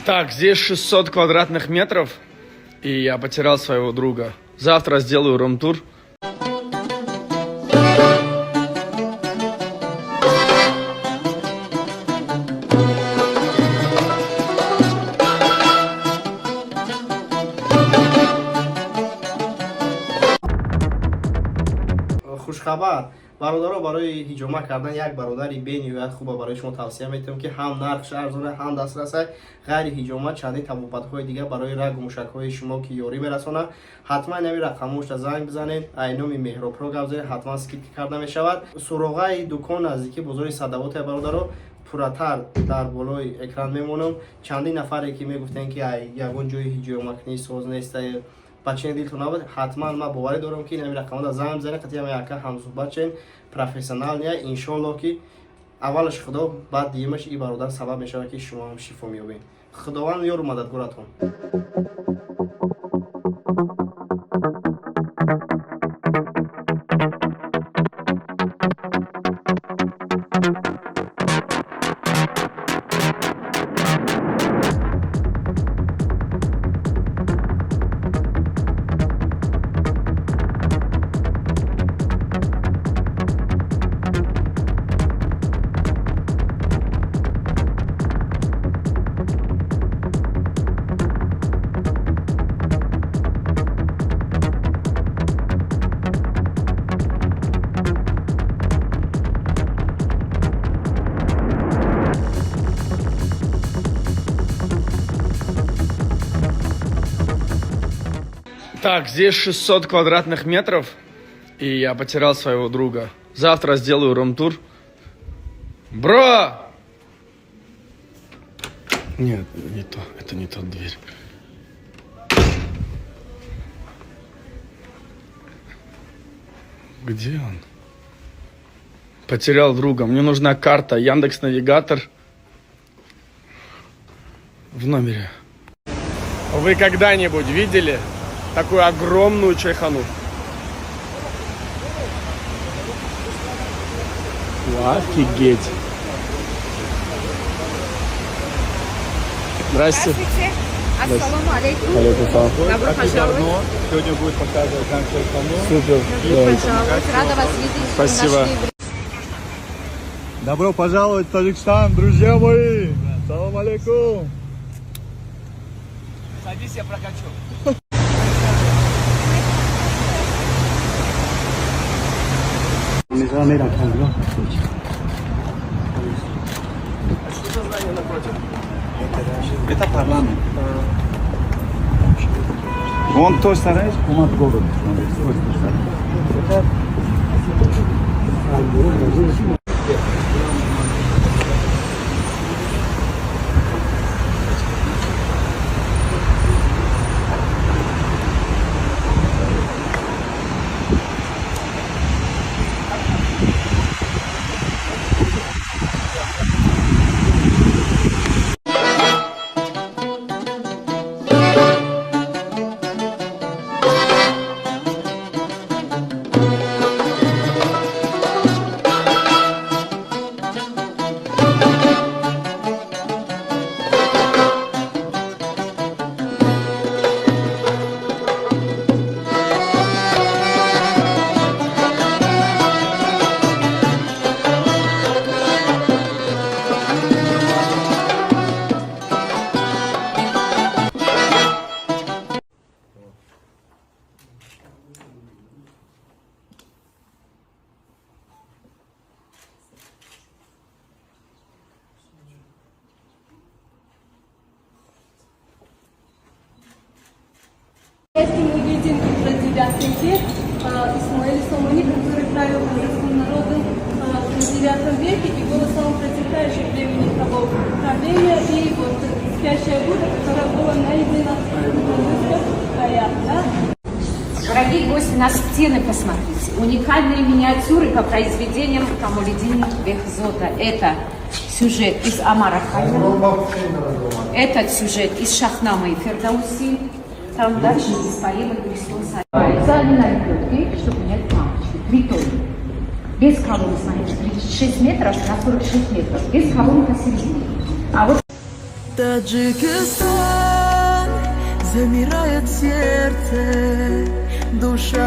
Так, здесь 600 квадратных метров, и я потерял своего друга. Завтра сделаю рум-тур. Хушхабар, бародаро, барои ҳиҷома кардан як бародари бениҳоят хуба барои шумо тавсия метиҳам, ки ҳам нархш арзона, ҳам дастраса. Ғайри ҳиҷома чандин табобатҳои дигар барои рагу мушакҳои шумо ки ёрӣ мерасонад. Ҳатман ҳамин рақамошта занг бизанед, айноми Меҳробро гап занед, ҳатман скидка карда мешавад. Суроғаи дукон наздики бозори Садавоте, бародаро, пурратар дар болои экран мемонам. Чандин нафаре ки мегуфтем, ки ай ягон ҷои ҳиҷомакунӣ соз неста, ба чини дилтон набуд, ҳатман ман боварӣ дорам, ки ин рақамода занг бизанед, қатъи ҳама яка ҳамсуҳбат шавем, профессионал не. Иншоалло, ки аввалаш Худо, баъд дуюмаш и бародар сабаб мешавад, ки шумо ҳам шифо меёбед. Худованд ёру мададгоратон. Так, здесь 600 квадратных метров, и я потерял своего друга. Завтра сделаю рум-тур. Бро! Нет, не то, это не та дверь. Где он? Потерял друга. Мне нужна карта, Яндекс Навигатор в номере. Вы когда-нибудь видели такую огромную чайхану? Офигеть. Здрасте. Здравствуйте. Ассаламу алейкум. Алейкум салам. Добро пожаловать. Сегодня будет показывать нам чайхану. Супер. Добро пожаловать. Рада вас видеть. Спасибо. Нашли время. Добро пожаловать в Таджикистан, друзья мои! Салам алейкум! Садись, я прокачу. Что за здание напротив? Это парламент. Вон той стороне, Кумат город. Смотри, с той стороны. Это Если мы видим уже 9 век, Исмаил Сомони, который правил турецким народом в 9 веке и было самым процветающим времени того правления, и вот спящая Будда, которая была найдена в Кундузских краях. Да? Дорогие гости, на стены посмотрите. Уникальные миниатюры по произведениям Камолиддина Бехзода. Это сюжет из Омара Хайяма. Этот сюжет из Шахнамы и Фердауси. Там дальше из поэмы Гулистон. Они на лебедке, чтобы менять лампочки. 3 тонны. Без колонны, смотрите, 36 метров на 46 метров. Без колонны посередине. А вот Таджикистан, замирает сердце, душа.